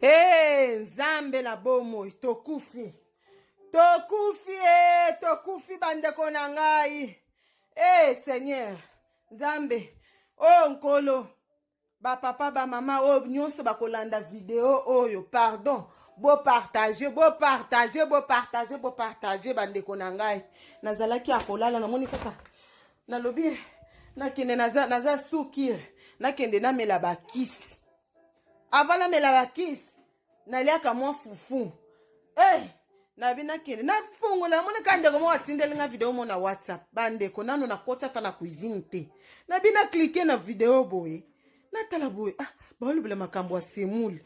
Hey, Nzambe na bomoi, tokufi tokufi e tokufi bandeko na ngai e Seigneur Nzambe o oh, Nkolo bapapa bamama oyo nyonso bakolanda video oyo pardon bopartage bopartage bopartage bopartage bandeko na ngai nazalaki ya kolala namoni kaka nalobi nakende naza, naza sukire nakende namela bakisi avant namela bakisi naliaka mwa fufu hey, eh, nabi nakende nafongola namoni kaka ndeko moko atindeli nga video mo na whatsapp bandeko nano nakoti ata na cuisine te nabi na klike na video boye natala boye ah, baolobela makambo ya semoule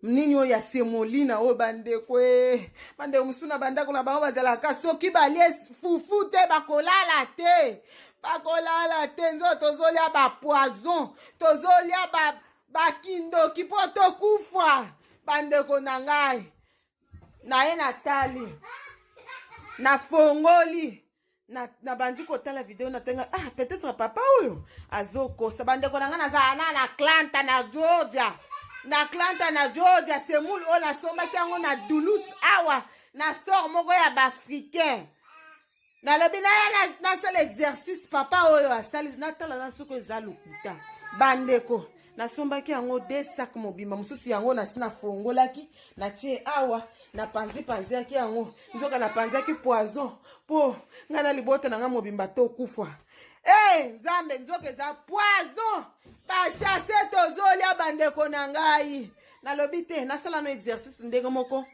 nini oyo ya semolina oyo bandeko e eh. bandeko mosusu na bandako na bango bazalaka soki balie fufu te bakolala te bakolala te nzoto tozolia bapoison tozolia ba bakindoki mpo tokufa bandeko na ngai naye natali nafongoli nabandi na kotala video natenga ah peut-être papa oyo azokosa bandeko na ngai nazala na na atlanta na georgia na atlanta na georgia semoule oyo nasombaki yango na duluth awa na store moko ya baafricain nalobi naya nasala exercice papa oyo asali natala na soki eza lokuta bandeko nasombaki yango de sac mobimba mosusu yango nasi nafongolaki natie awa napanzipanziaki yango nzoka napanziaki poison mpo ngai na libota na ngai mobimba tokufa e hey, nzambe nzoka eza poison bachasse tozolia bandeko na ngai nalobi te nasala no exercice ndenge moko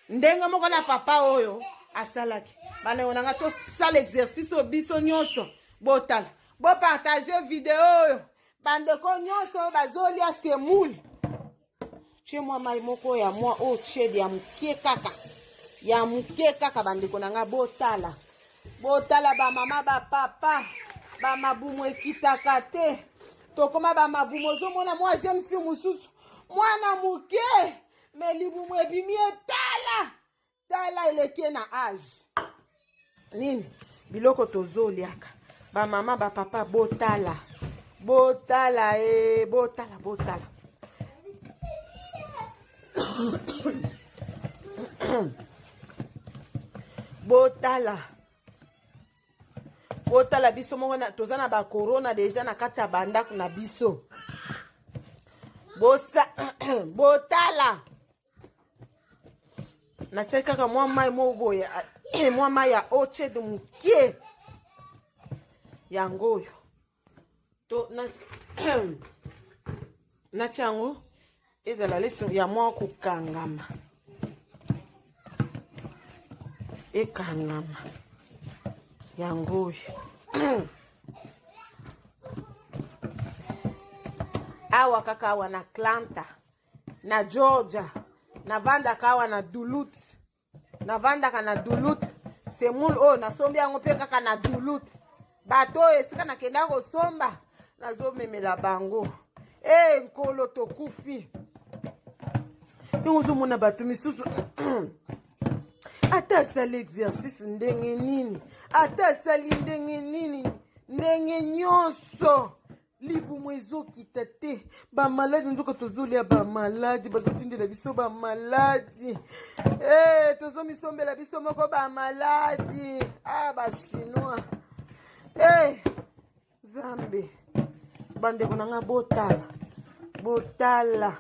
ndenge moko na papa oyo asalaki bandeko na ngai tosala exercice oyo biso nyonso botala bopartage video oyo bandeko nyonso oyo bazolia semoule tie mwa mai moko ya mwa oyo tiede ya moke kaka ya moke kaka bandeko na ngai botala botala bamama bapapa bamabumu ekitaka te tokoma bamabumu ozomona mwa jeune fille mosusu mwana moke me libumu ebimi ye tala tala eleki ye na age nini biloko tozoliaka bamama bapapa botala botala e eh, botala botala botala botala biso moko toza na bakorona deja na kati ya bandako na biso bosa botala natiaki kaka mwa mai moko boye mwa mai ya eau tiède moke yango oyo to na natia yango ezala leso ya mwa kokangama ekangama yango oyo awa kaka awa na Atlanta na Georgia navandaka awa na Duluth navandaka na Duluth semoule oyo nasombi yango mpe kaka na Duluth bato oyo esika nakenda kosomba nazomemela bango e eh, nkolo tokufi ndenge ozomona bato misusu ata asali exercice ndenge nini ata asali ndenge nini ndenge nyonso libumu ezokita te bamaladi nzoka tozolia bamaladi bazotindela biso bamaladi hey, eh, tozomisombela biso moko bamaladi ah bachinois hey, eh, zambe bandeko na ngai botala botala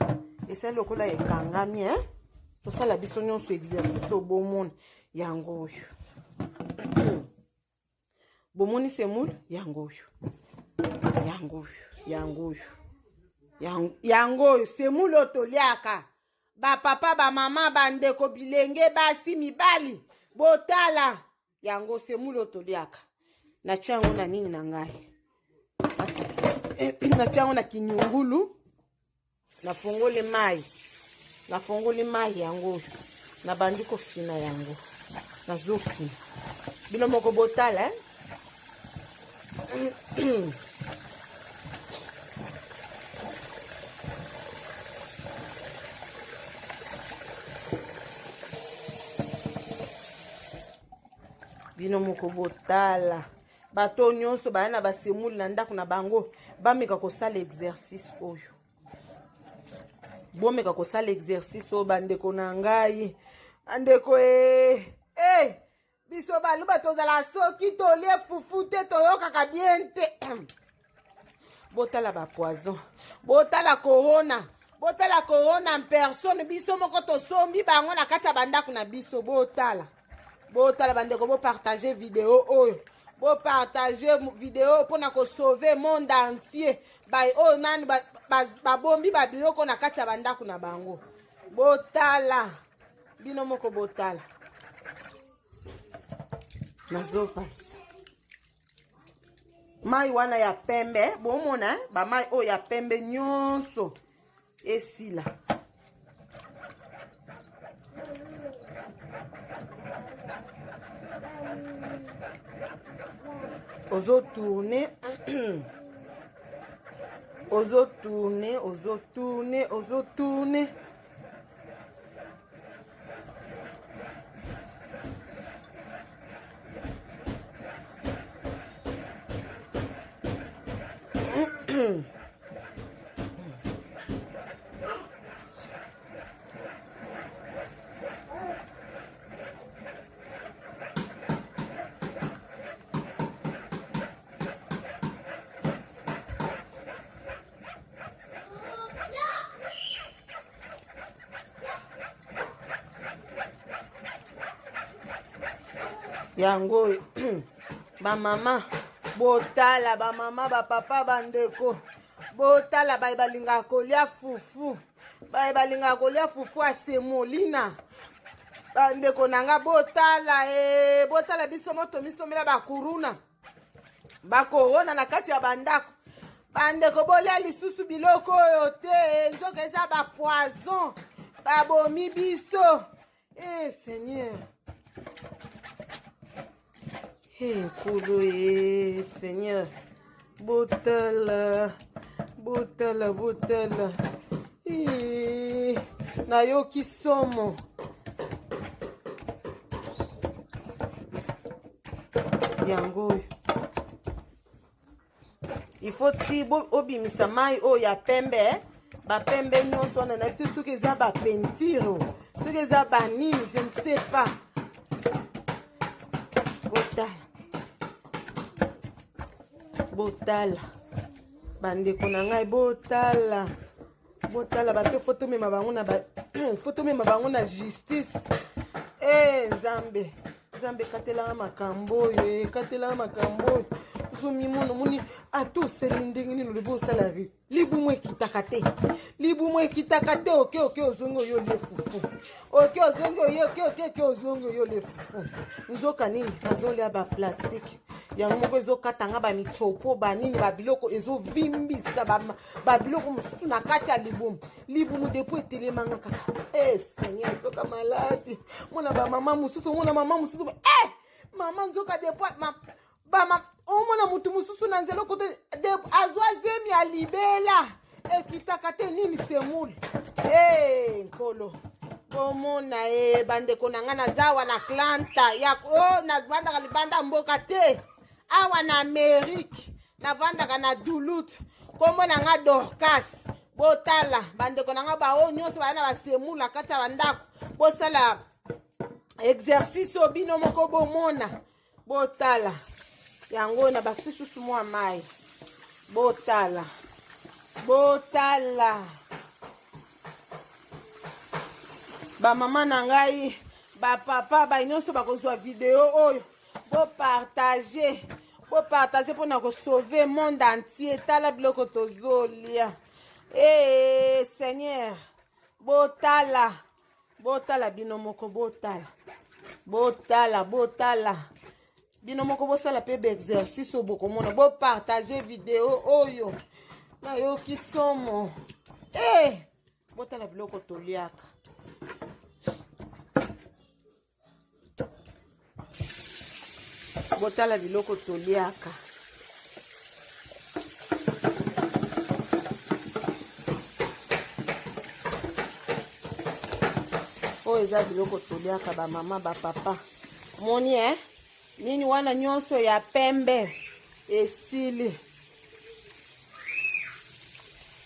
esali lokola ekangami eh? tosala biso nyonso exercice obomona yango oyo bomoni semoule yango oyo yango oyo yango oyo yango oyo semoule oyo toliaka bapapa bamama bandeko bilenge basi mibali botala yango semoule oyo toliaka natya yango na nini na ngai natya yango na kinyungulu nafongoli mai nafongoli mai yango oyo nabandi kofina yango nazofina bino moko botala eh? bino moko botala bato nyonso baya na basemule na ndako na bango bameka kosala exercice oyo. Bomeka kosala exercice oyo bandeko na ngai, bandeko e eh, biso baluba tozala soki tolie fufu te toyokaka bien te. Botala bapoison, botala corona, botala corona en personne. Biso moko tosombi bango na kati ya bandako na biso. Botala, botala bandeko, bopartage video oyo, bopartage video mpona kosauve monde entier. Bai oyo nani babombi babiloko na kati ya bandako na bango. Botala bino moko, botala. Nazopanza mai wana ya pembe, bomona bamai oyo ya pembe nyonso esila. Ozotourne, ozotourne, ozotourne, ozotourne. Yango oyo, bamama botala, bamama, bapapa, bandeko botala, baye balingaka kolia fufu, baye balingaka kolia fufu ya semolina, bandeko na nga botala e, botala biso moto misomela bakuruna bakorona na kati ya bandako. Bandeko, bolia lisusu biloko oyo te, nzoka eza bapoison, babomi biso. E Seigneur, e Nkolo, e Seigneur, botala, botala, botala. E, nayoki somo. Yango oyo, il faut ti obimisa mai oyo ya pembe, bapembe nyonso wana. Nayebi te soki eza bapentire, soki eza banini, je ne sais pas. Botala, botala bandeko na ngai, botala, botala bato. Faut tomema bango na faut tomema bango na justice. E Nzambe, Nzambe, ekatelanga makambo oyo, ekatelanga makambo oyo. Ozomimona, omoni ata osali ndenge nini, olobi osala libumu ekitaka te, libumu ekitaka te. Oke, oke, ozongi, oyo olie fufu, oke, ozongi, oye, oke, oke, oke, ozongi, oyo olie fufu. Nzoka nini? Nazolia baplastique yango moko ezokatanga bamichopo, banini, babiloko ezovimbisa babiloko mosusu na kati ya libumu. Libumu depuis etelemanga kaka. E Seigneur, nzoka maladi. Mona bamama mosusu, omona mama mosusu, e mama, nzoka depuis bama, omona motu mosusu na nzela okota, azwa zemi ya libela, ekitaka te. Nini? Semoule. E Nkolo, bomona e bandeko na ngai, naza awa na Atlanta ya o, navandaka libanda mboka te, awa na Amerike, navandaka na Duluth. Nkombo na nga Dorcas. Botala bandeko na nga, baoyo nyonso baya na basemoule na kati ya bandako, bosala exercice oyo bino moko bomona. Botala yango, na bakisi susu mwa mai. Botala, botala bamama na ngai, bapapa, bai nyonso bakozwa video oyo, bopartage, bopartage mpona kosauve monde entier. Tala biloko tozolia. E Seigneur, botala, botala bino moko, botala, botala, botala bino moko, bosala mpe baexercice oyo bokomona. Bopartage video oyo. Nayoki somo. E botala biloko toliaka. Botala biloko toliaka. Oyo eza biloko toliaka, bamama, bapapa. Moni e nini wana nyonso ya pembe esili.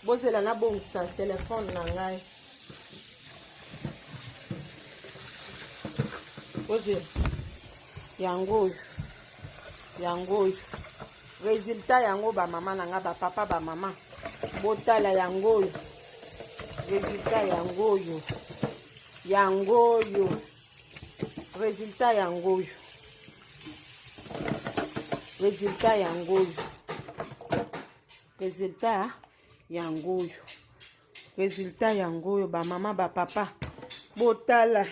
Bozela nabongisa telefone na ngai. Bozela yango oyo, yango oyo resultat yango, bamama na nga, bapapa, bamama, botala yango oyo, resultat yango oyo, yango oyo, resultat yango oyo, resultat yango oyo, resultat yango oyo, resultat yango oyo. Bamama, bapapa, botala.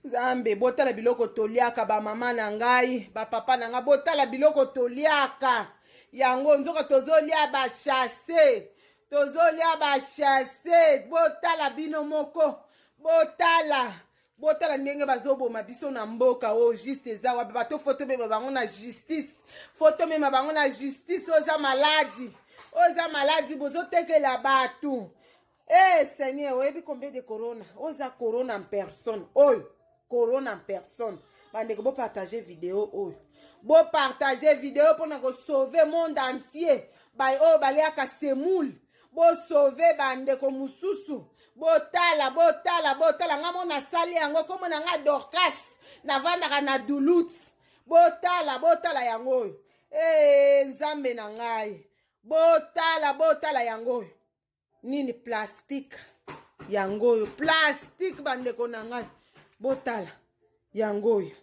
Nzambe, botala biloko toliaka. Bamama na ngai, bapapa na ngai, botala biloko toliaka yango. Nzoka tozolia basachets, tozolia basachets. Botala bino moko, botala, botala ndenge bazoboma biso na mboka oyo. Juste eza wapi? Bato, faut tomema bango na justice, faut tomema bango na justice. Oyo eza maladi, oyo eza maladi bozotekela bato. Eh Seigneur, oyebi combien de corona? Oyo eza corona en personne, oyo corona en personne. Bandeko, bopartage video oyo, bopartage video mpona kosauver monde entier. Oyo baliaka semoule, bosauver bandeko mosusu. Botala, botala, botala. Nga mo nasali yango. Kombo na nga Dorcas, navandaka na Duluth. Botala, botala yango oyo. E Nzambe na ngai, botala, botala yango oyo. Nini? Plastique yango oyo, plastique. Bandeko na ngai, botala yango oyo.